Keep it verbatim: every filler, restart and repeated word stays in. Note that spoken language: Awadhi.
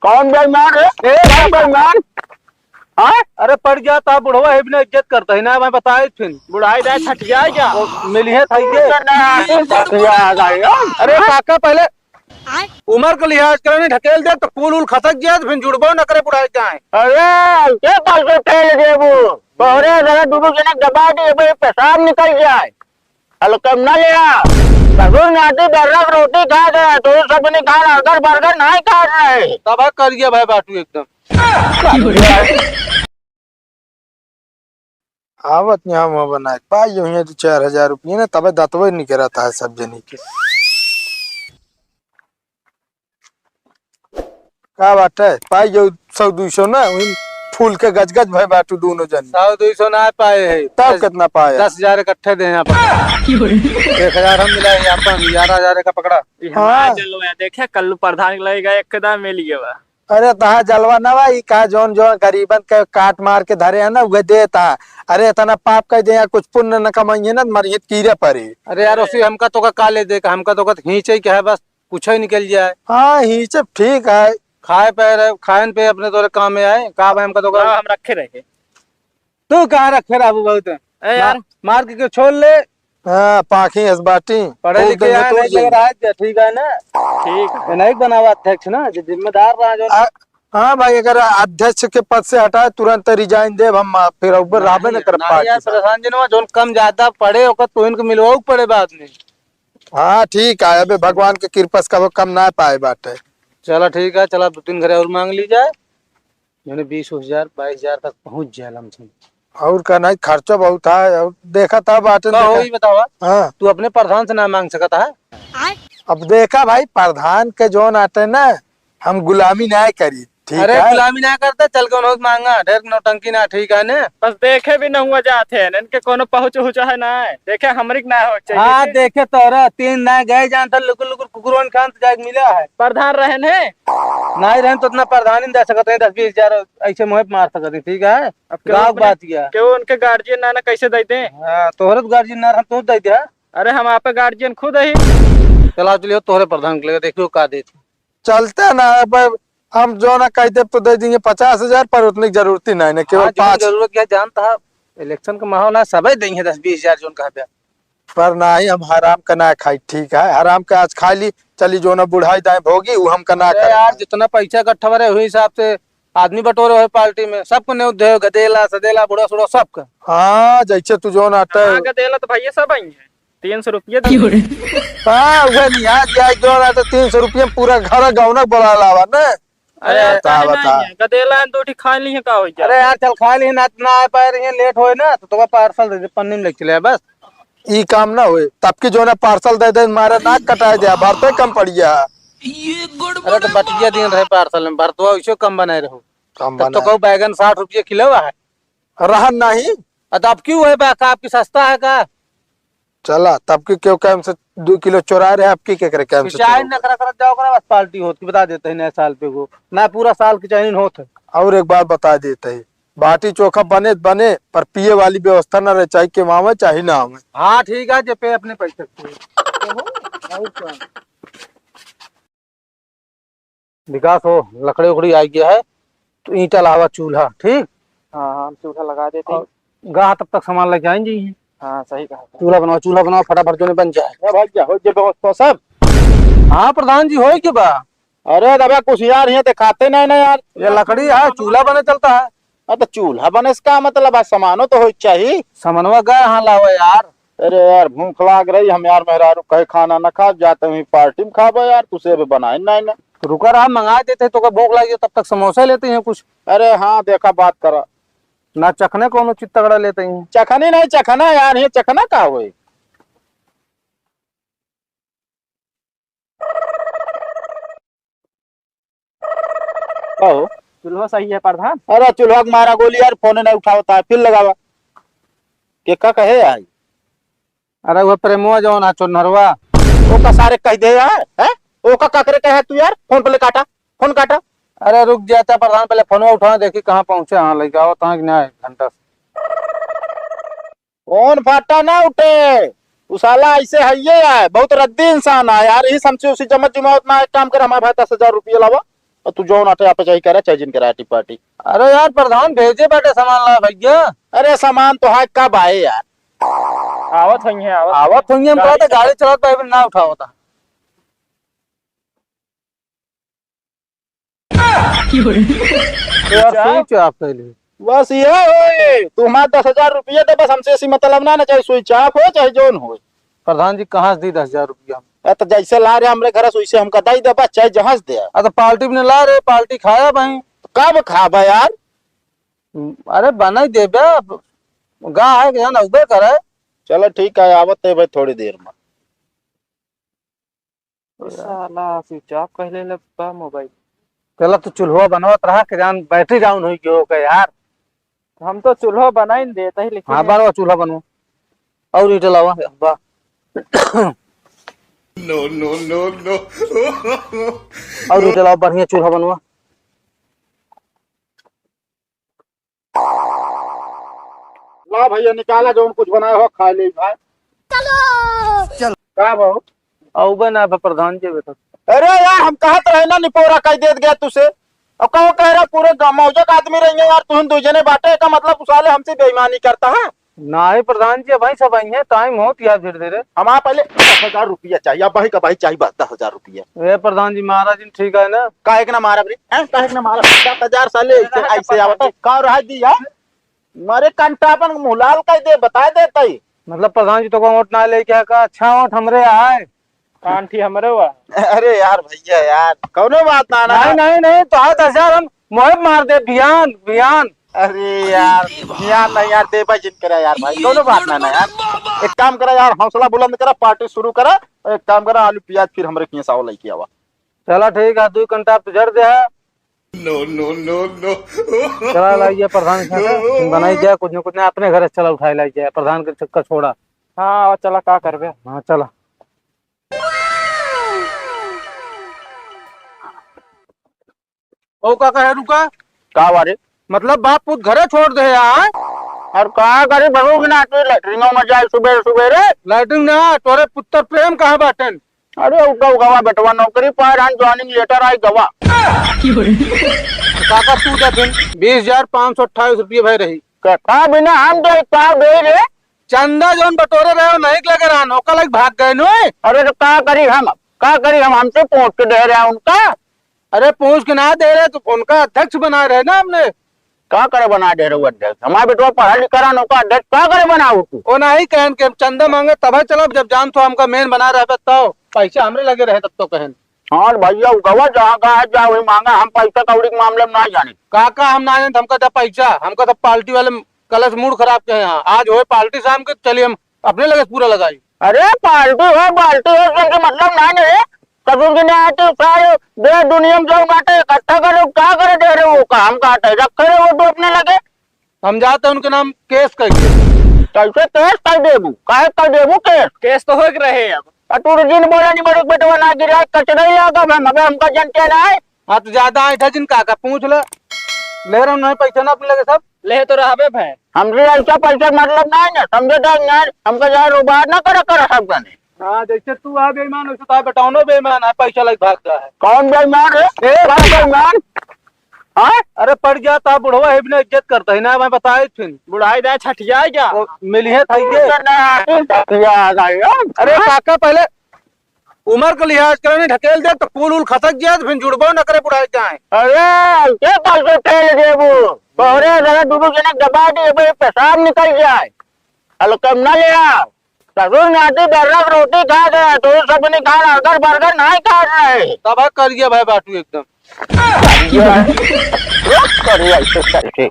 कौन बेईमान रे? ए, कौन बेईमान? हाँ? अरे पड़ गया था बुढ़वा, है बिना इज्जत करता है ना, मैं बताए फिर। बुढ़ाई जाए छट जाए क्या? मिली है थाई के। अरे काका पहले उम्र का लिहाज करे नहीं, ढकेल दे तो कुल उल खसक जाए तो फिर जुड़बो न करे बुढ़ाई जाए। अरे ऐसे कैसे ठेल देबू? तोहरे जरा दुनू जने दबा दे, पेशाब निकल जाए। हल्का में ना ले आ। ससुर नाती बर्रा के रोटी खा गया, तो ये सब नहीं खा रहा, अगर बर्गर नहीं खा रहे। तब है करिया भाई बाटू एकदम। आवत यहाँ मुँह बनाए, पाई जो हियाँ दो चार हजार रुपये ना, तबे दतवे निकरत है सब जनी के। का बात है, पाई जो सौ दुई सौ ना, वही फूल के गजगज भय बाटू दोनों जन। सौ दुई सौ ना पाए है। तब दस, कितना पाए? दस हजार इकट्ठे दे यहाँ पर। एक हजार हम मिला है यहाँ पर, ग्यारह हजार का पकड़ा। ये हमारा हाँ। जलवा है, देखे कल्लू प्रधान के लगेगा, एकदम मिल गया बा। अरे तहा जलवा ना बा, ई का जौन जौन गरीबन के काट मार के धरे है ना, उहे देता। अरे इतना पाप कर दे, कुछ पुण्य न कमाइए ना, मरिए कीड़े पड़े। अरे यार, उसी हमका तो का, का ले दे, हमका तो का खींचे क्या है बस। कुछ ही निकल जाए। हाँ, ही सब ठीक है। खाए पे रहे, खाएन पे अपने तोरे काम में आए, का भाई हमका तो का। हाँ, हम रखे रहे। तू कहाँ रखे रहबू बहुत? ए यार। मार, मार के, के छोड़ ले। हाँ, पाखी हस बाटी। पढ़े खूब लिखे देंगे हैं, तोड़ नहीं लग देंगे। रहा है, ठीक है ना? ठीक है। ये नहीं बनावा अध्यक्ष ना, जो जिम्मेदार रहा जो। आ, हाँ भाई, अगर अध्यक्ष के पद से हटाए, तुरंत रिजाइन देब हम, फिर ऊपर नहीं, रहबे न कर नहीं पार्टी यार, से। प्रशांत जी ने जोन कम ज्यादा पढ़े, ओकर तो इनको मिलवाऊ पड़े बाद में। हाँ, ठीक है, अबे भगवान के कृपा से कबो कम ना पाए बाटे। चला, ठीक है, चला, दो तीन घरे और मांग ली जाए, जौने बीस हजार, बाईस हजार तक पहुँच जाए लमसम। और का नहीं, खर्चा बहुत है, और देखा था बाटे, का देखा। होई बतावा? हाँ। तू अपने प्रधान से ना मांग सकत है? अब देखा भाई, प्रधान के जौन आटे ना, हम गुलामी ना करी। ठीक अरे है। गुलामी ना करता, चल के उन्हों से मांगा, ढेर नौटंकी ना, ठीक है ने? बस देखे भी न हुआ जात है, इनके कोनो पहुँच उहुँच है ना, देखे हमरी के ना हो चाहिए हाँ, कि देखे तोरा तीन ना गए जान था, लुकुर लुकुर कुकुरन खान से जाके मिला है। प्रधान रहन है? नहीं रहन तो उतना प्रधान ही दे सकते हैं, दस बीस हजार ऐसे मुँह पे मार सकते हैं, ठीक है? अब केहू गाँव अपने, बात किया। केहू उनके गार्जियन ना, ना कैसे दे दें? हाँ, तोहरे तो गार्जियन ना, हम तो दे दे। अरे हम आप गार्जियन खुद ही। चला चलियो तोहरे प्रधान के लगे, देखियो का देत। चलते ना, अब हम जो ना कह देब तो दे देंगे पचास हजार, पर उतनी जरूरत ही नहीं ना, केवल हाँ, जौन पाँच। जरूरत क्या जानता है, इलेक्शन का माहौल है, सबे देंगे दस बीस हजार जौन कहबे। पर नहीं, हम हराम का ना खाई, ठीक है, हराम का आज खा ली, चली जो ना बुढ़ाई दाएं भोगी, वो हमका ना अरे करे। यार, जितना पैसा इकट्ठा भरे, वही हिसाब से आदमी बटोरे हो पार्टी में, सबको न्योत दे, गदेला, सदेला, बुढ़ा, सुढ़ा, सबका। हाँ, जैसे तू जो ना हाँ, गदेला तो भैया सब आई हैं। तीन सौ रुपये दे। हाँ, उहे निहार जाए, जो ना तो तीन सौ रुपये में पूरा घर गौनक बोला लावा ना। अरे, अरे, बता, काहे बता। नहीं है? गदेला है, दो ठी खा ली है, का हो जाए? अरे यार, चल खा ली ना, ना आ पाए रही है, लेट होए ना, तो तोका पार्सल दे दे, पन्नी में लेके चले आ, बस। ई काम ना होए, तब की जो ना पार्सल दे दे, मारे नाक कटाए दे, भरते कम पड़िया। अरे, तो बटिया दिन रहे पार्सल में, भरतवा वैसे कम बनाए रहो। कम तब तो बनाए। कहू बैगन साठ रुपये किलो है। रहन नहीं। अ, तो अब क्यों है बा, का आपकी सस्ता है का? चला, तब की क्यों काम से दो किलो चोरा रहे, अब की के करे काम से पिचाई चोरा? नखरा करत जाओ करा, बस पार्टी होत की बता देते हैं नए साल पे को। ना पूरा साल की चाइनीन होत है। और एक बात बता देते हैं, बाटी चोखा बने त बने, पर पिए वाली व्यवस्था ना रहे, चाहे के आवे, चाहे ना आवे। हाँ, ठीक है, जे पे अपने पैसे। और का? विकास हो, लकड़ी उकड़ी आ गया है, तो ईंटा लावा, चूल्हा, ठीक? हाँ, हाँ, हम चूल्हा लगा देते हैं। और गाह तब तक सामान लेके आएंगे ही। हाँ, सही कहा। चूल्हा बनावा, चूल्हा बनावा, फटाफट जो बन जाए। ए भैया, हो गया व्यवस्था सब? हाँ प्रधान जी, हो गया बा। अरे दबा, कुछ यार यहाँ दिखाते नहीं ना यार। ये लकड़ी है, चूल्हा बने चलता है। हाँ, तो चूल्हा बने से का मतलब है? सामानो तो हो चाहिए। सामानवा गए, हाँ, लावा यार। अरे यार, भूख लाग रही हम यार, मेहरारू कहे खाना ना खा, जाते हुई पार्टी में खाबो यार, तू से अबे बनाए ना ना। रुका रहा, मंगा देते, तोका भूख लागी, तब तक समोसा लेते हैं कुछ। अरे हाँ, देखा, बात करा। ना चखने कोनो चीज तगड़ा लेते हैं। चखनी नहीं, चखना यार, ये चखना का होए? कहो। चूल्हा सही है प्रधान। अरे चूल्हा के मारा गोली यार, फोन नहीं उठावता है, फिर लगावा। के का कहे आई? अरे वो प्रेमवा जौन है चोन्हरवा। ओका सारे कह दे यार, हैं? ओका का करे कहे तू यार? फोन पे ले काटा, फोन काटा। अरे रुक जाता प्रधान, पहले फोनवा उठा देखी कहाँ पहुँचे, हाँ लेके आओ तहाँ कि ना एक घंटा से। कौन फाटा ना उठे? उ साला ऐसे है ये है, बहुत रद्दी इंसान है यार। यही समझे उसी जमत जुमावत में एक काम कर, हमारे भाई दस हजार रुपये लावा, और तू जौन आटे आप चाहे करा, चाहे जिन करा टी पार्टी। अरे यार, प्रधान भेजे बाटे सामान ला भैया। अरे सामान तो है, कब आए यार? आवत होइहैं, आवत। आवत होइहैं, हम गाड़ी कहते चला। गाड़ी चलात भाई ना उठावता। तो यार, क्या? सही क्या आप कहले? बस ये होए, तू हमार दस हजार रुपया दे, बस हमसे ऐसी मतलब ना, ना चाहे सुई चाप हो, चाहे जौन हो। प्रधान जी, कहाँ से दी दस हजार रुपया? अरे तो जैसे ला रहे हमरे घर से, वैसे हमका दे दे, बस चाहे जहाँ से दे। अरे तो पार्टी में ला रहे, पार्टी खाया भाई। तो कब खाबा यार? अरे बनाई देबे, अब गा है कि ना उबे करे। चलो ठीक है, आवत है भाई थोड़ी देर में। साला switch off कह लेले बा मोबाइल। चला तू चूल्हा बनवत रहा कि जान बैटरी डाउन होई गयो का यार। हम तो चूल्हा बनाई न देत ही, लेकिन हाँ, बनवा चूल्हा बनवा। और ईटा लावा, बा। No, no, no, no। और ईटा लावा, बढ़िया चूल्हा बनवा। ला भैया, निकाला जौन कुछ बनाए हो, खा ले भाई। चलो। का भाव? अउबे ना बा प्रधान जी बेटा। अरे यार, हम कहत रहे ना, निपोरा कह देत गया तुसे। अब कहो कह रहा, पूरे गाँव मौजा का आदमी रहिए यार, तुम दू जने बाटे का मतलब, साले हमसे बेईमानी करता है। नाही प्रधान जी, अबहीं सब अइहैं, टाइम होत यार धीरे धीरे। हमारा पहले दस हजार रुपया चाहिए, अबहीं का अबहीं चाहिए बस दस हजार रुपया। ए प्रधान जी, महाराज जी ठीक है ना? काहे के ना मारब रे? हैं? काहे के ना मारब? दस हजार साले ऐसे, ऐसे आवत है। का रहा दी यार? मारे कंटापन मुलाल कह दे, बता दे तई। मतलब प्रधान जी तो को वोट ना लेके है का? अच्छा वोट हमरे आए। कांठी हमरे हुआ। अरे यार भैया यार, कौनो बात ना ना। नहीं, नहीं, नहीं, तो आज दस हजार हम मोहे मार दे, बिहान, बिहान। अरे यार, बिहान नहीं यार, देबा जिन करा यार भाई, कौनो बात ना ना यार। एक काम करा यार, हौसला बुलंद करा, पार्टी शुरू करा। और एक काम करा, आलू प्याज फिर हमरे किए साव लेके आवा। चला ठीक है, दू कंटाप तुझर दे है। No, no, no, no। चला लाइए प्रधान के साथ, तुम बनाई जाए कुछ न कुछ, ना अपने घर से चला उठाए लाई जाए, प्रधान के चक्कर छोड़ा। हाँ, चला, का करबे? हाँ, चला। ओ काका, है रुका। का बारे? मतलब बाप पूत घरे छोड़ दे यार। और का करे, बहू बिना तू लैट्रिन में जाए सुबेरे सुबेरे? लैट्रिन ना, तोरे पुत्र प्रेम कहाँ बाटन? अरे, उ तो गवा बेटवा, नौकरी पाए रहन, joining letter आई गवा। काका, तू दे फिर, बीस हजार पाँच सौ अट्ठाईस रुपये भए रही। का, का बिना हम दे, का दे रे? चंदा जौन बटोरे रहे, वो नहीं लगे रहन, ओका लग भाग गए नु। अरे, तो का करी हम, का करी हम, हमसे पूछ के दे रहे उनका। अरे, पूछ के ना दे रहे, तो उनका अध्यक्ष बना रहे ना हमने। का करे बना दे रहे वो अध्यक्ष? हमारे बेटवा पढ़ा लिखा रहा, नौका अध्यक्ष का करे बनाओ तू? ओ नहीं कहन के हम चंदा मांगे तब चलब, जब जान तो हमका main बना रहे तब, पैसा हमरे लगे रहे तब तो कहन। हाँ भैया, उ गवा जहाँ कहा जा वही मांगा, हम पैसा कौड़ी के मामले में ना जाने। काका हम ना जाने, हमका तो पैसा, हमका तो पार्टी वाले कलश मूड खराब के हैं। आज होए पार्टी शाम के, चलिए हम अपने लगे पूरा लगाई। अरे पार्टी हो, पार्टी हो, तुमसे मतलब ना नहीं। ससुर जी ने आए तो सारे देश दुनिया में जो बाटे इकट्ठा करे, का करे दे रहे हो, काम का आटे रखे रहे हो तो अपने लगे। हम जाते उनके नाम केस करिए। कैसे केस कर देबू? काहे कर देबू केस? केस तो हो के रहे अब। आ तू जिन बोला नहीं बड़े बेटवा ना गिरा, कचरा ही लगा, हम, अबे हमका जनते ना है। हाँ, तो ज्यादा ऐठा जिन काका पूछ ले। ले रहे नहीं पैसा ना अपने लगे सब। ले तो रहबे भाई। हमसे ऐसा पैसा मतलब नहीं ना, समझे तो नहीं, हमका ज्यादा रोबार ना करा, करा सब जाने। हाँ, जैसे तू आ बेईमान, वैसे तो आ बेटौनो बेईमान है, पैसा लग भाग रहा है। कौन बेईमान है? ए! कौन बेईमान? हाँ? अरे पड़ गया था बुढ़वा, है भी ना इज्जत करता है ना, मैं बताए फिर। बुढ़ाई ना छठिया है क्या? तो मिली है थाई के। ना, ना, छठिया आ गई, हाँ? अरे हाँ? काका पहले उमर के लिहाज करे, नहीं ढकेल दे तो फूल उल खसक जाए, तो फिर जुड़बो न करे बुढ़ाई जाए। अरे, ऐसे कैसे ठेल देबू? तोहरे जरा दुनू जने दबा दे, भाई पेशाब निकल जाए। हल्का में ना ले आ। ससुर नाती बर्रा के रोटी खा गए, तो सब ने खा burger, burger नहीं खा रहे। तब है करिए भाई बाटू एकदम। करिए। करिए ऐसे करके।